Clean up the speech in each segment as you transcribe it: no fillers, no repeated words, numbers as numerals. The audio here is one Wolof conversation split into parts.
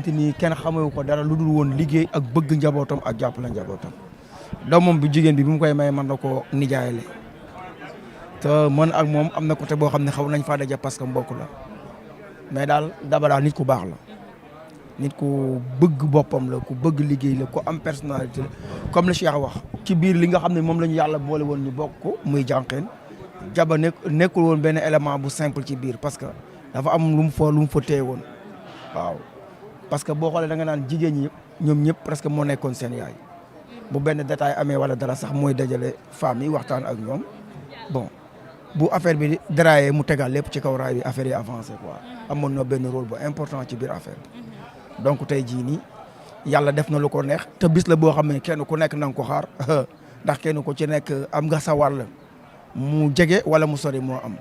ni kenn xamewu ko dara lu dul woon liggéey ak bëgg njabootam ak jàppale njabootam doomam bu jigéen bi mu koy may man na ko nijaayale te man ak moom am na côté boo xam ne xaw nañ faa daje parce que mbokk la mais daal Daba daal nit ku baax la nit ku bëgg boppam la ku bëgg liggéey la ku am personnalité la comme le Cheikh wax ci biir li nga xam ne moom la ñu yàlla boole woon ñu bokk muy jànqeen Jaba nekkul woon benn élément bu simple ci biir parce que dafa am lu mu fa téye woon waaw parce que boo xoolee da nga naan jigéen ñi ñoom ñëpp presque moo nekkoon seen yaay bu benn détail amee wala dara sax mooy dajale femmes yi waxtaan ak ñoom bon bu affaire bi daraayee mu tegal lépp ci kaw raay bi affaire yi avancé quoi amoon na benn rôle bu important ci biir affaire bi donc tey jii nii yàlla def na lu ko neex te bis la boo xam ne kenn ku nekk na nga ko xaar ndax kenn ku ci nekk am nga sa wàll mu jege wala mu sori moo am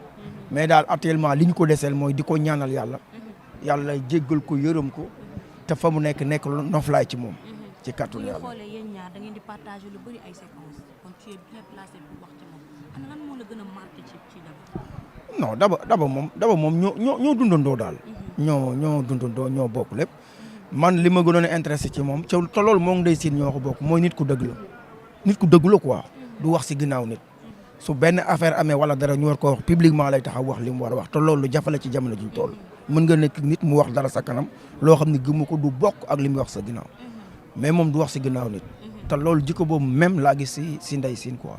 mais daal actuellement li ñu ko deseel mooy di ko ñaanal yàlla jéggal ko yërëm ko te fa mu nekk noflaay ci moom ci kàttanu yàlla. xoolee yéen ñaar da ngeen di partager lu bëri ay séquences kon tu es bien placé pour wax ci moom ana lan moo la gën a marqué ci Daba. non Daba moom ñoo dundandoo daal. ñoo dundandoo ñoo bokk lépp man li ma gënoon a intéressé ci moom te loolu moo ngi day siin ñoo ko bokk mooy nit ku dëgg la quoi du wax si ginnaaw nit su benn affaire amee wala dara ñu war ko wax publiquement lay taxaw wax li mu war a wax te loolu lu jafe la ci jamono ji ñu toll. mën nga nekk nit mu wax dara sa kanam loo xam ne gëmu ko du bokk ak li muy wax sa ginnaaw mais moom du wax si ginnaaw nit te loolu jikko boobu même laa gis si ndey siin quoi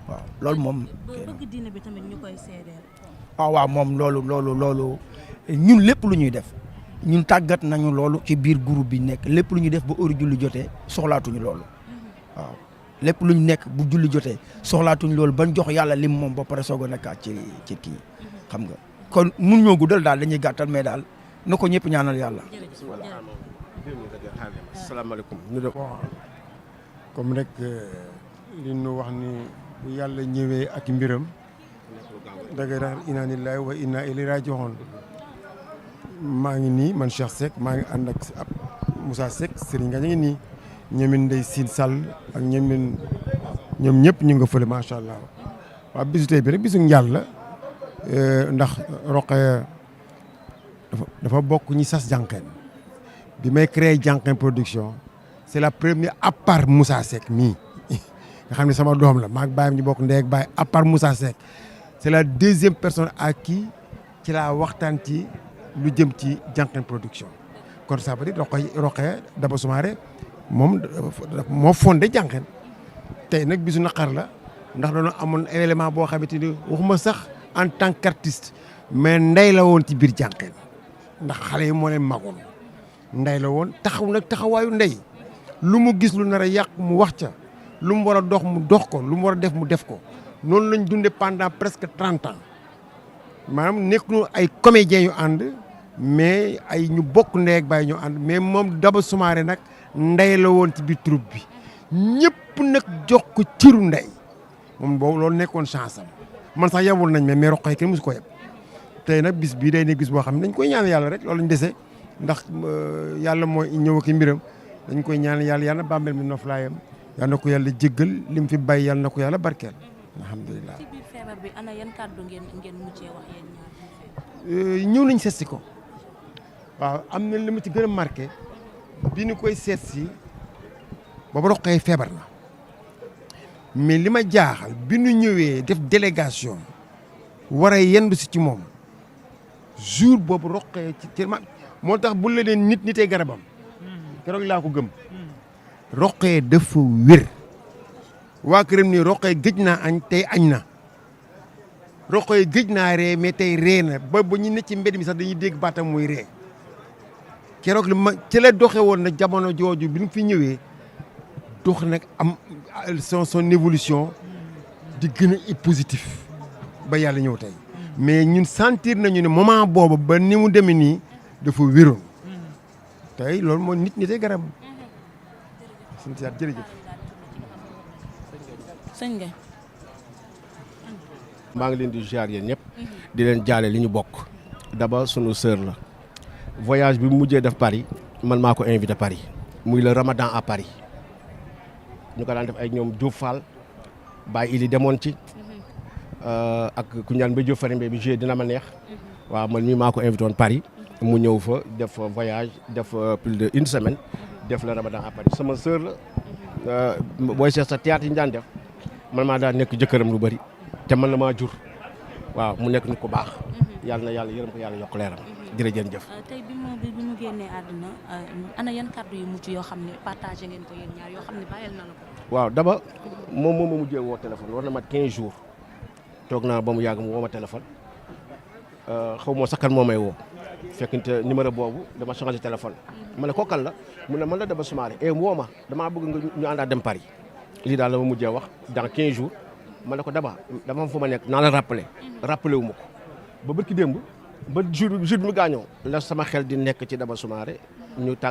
waaw loolu moom. bëgg diine bi tamit ñu koy seedeel. waaw moom loolu ñun lépp lu ñuy def ñun tàggat nañu loolu ci biir groupe bi nekk lépp lu ñuy def ba heure julli jotee soxlaatuñu loolu waaw lépp lu ñu nekk bu julli jotee soxlaatuñu loolu bañ jox yàlla lim moom ba pare soog a nekkaat ci kii xam nga. kon mun ñoo guddal daal dañuy gàttal mais daal na ko ñëpp ñaanal yàlla. asalaamaaleykum. comme rek li ñu wax ni bu yàlla ñëwee ak mbiram dëgg la inna lillahi wa inna ilayhi raji'un maa ngi nii man Cheikh Seck maa ngi ànd ak Moussa Seck Serigne nga ñu ngi nii ñoomin Ndeye Sine Sall ak ñoom ñëpp ñu nga fële macha allah waaw bisu tey bi rek bisu njàll la. ndax Roqe dafa bokk ñi sas jànqeen bi may créé jànqeen production c'est la première à part Moussa Seck mii nga xam ne sama doom la maag bàyyam ñu bokk ndey ak baay à part Moussa Seck c'est la deuxième personne à qui ci laa waxtaan ci lu jëm ci jànqeen production kon ça veut dire Roqe Daba Soumaré moom moo fondé jànqeen tey nag bisu naqar la ndax dañoo amoon élément boo xamante ni waxuma sax en tant qu'artiste mais ndey la woon ci biir jànqeen ndax xale yi moo leen magoon ndey la woon taxaw nag taxawaayu ndey lu mu gis lu nar a yàq mu wax ca lu mu war a dox mu dox ko lu mu war a def mu def ko noonu lañ dundee pendant presque 30 ans maanaam nekkul ay comédiens yu ànd mais ay ñu bokk ndey ak baay ñu ànd mais moom Daba Soumaré nag ndey la woon ci biir troupe bi ñëpp nag jox ko ciru ndey moom boobu loolu nekkoon chance am man sax yabul nañ mais Roqe kenn musu ko yeb tey nag bis bii day nekk bis boo xam ne dañ koy ñaan yàlla rek loolu lañ dese ndax yàlla mooy ñëw ak mbiram dañ koy ñaan yàlla bàmmeel mi noflaayam yàlla na ko yàlla jéggal lim fi bàyyi yàlla na ko yàlla barkeel alhamdulilah. ci biir feebar bi ana yan kàddu ngeen mujjee wax yéen ñaar. ñëw nañ seet si ko waaw am na li ma ci gën a marqué bi ñu koy seet si boobu Roqe feebar na. mais li ma jaaxal bi ñu ñëwee def délégation war a yendu si ci moom jour boobu Roqe ci moo tax bu la leen nitee garabam keroog laa ko gëm Roqe dafa wér waa këram ni Roqe gëj naa añ tey añ na Roqe gëj naa ree mais tey ree na ba ñu ne ci mbedd mi sax dañuy dégg baatam muy ree keroog li ma ci la doxe woon na jamono jooju bi ñu fi ñëwee dox nag am son évolution di gën a positif ba yàlla ñëw tey mais ñun sentir nañu ne moment boobu ba ni mu demee nii dafa wéroon tey loolu mooy nitee garab sant yàlla jërëjëf. sëñ nga. maa ngi leen di ziar yéen ñëpp di leen jaale li ñu bokk Daba sunu sœur la voyage bi mu mujjee def Paris man maa ko invité Paris muy le Ramadan à Paris ñu ko daan def ay ñoom Diouf Fall Baye Ili demoon ci ak ku ñaan ba Diop Farimbe bi joué dina ma neex waaw man mii maa ko invité woon Paris mu ñëw fa def voyage def plus de une semaine def le Ramadan à Paris sama sœur la booy seet sa théâtre yi ñu daan def man maa daan nekk jëkkëram lu bëri te man la maa jur waaw mu nekk nit ku baax yàlla na yàlla yërëm ko yàlla yokk leeram jërëjëf. tey bi mu génnee àdduna ana yan kàddu yu mujj yoo xam ne partagé ngeen ko yéen ñaar yoo xam ne bàyyil na la ko. waaw Daba moom moo ma mujjee woo téléphone war na mat 15 jours toog naa ba mu yàgg mu woo ma téléphone xaw moo sax kan moo may woo fekkente numéro boobu dama changé téléphone ma ne ko kan la mu ne man la Daba Soumaré woo ma damaa bëgg nga ñu àndaat dem Paris lii daal la ma mujjee wax dans 15 jours ma ne ko Daba dama am fu ma nekk naa la rappelé wu ma ko ba bërki démb ba jour bi mu gaañoo la sama xel di nekk ci Daba Soumaré ñu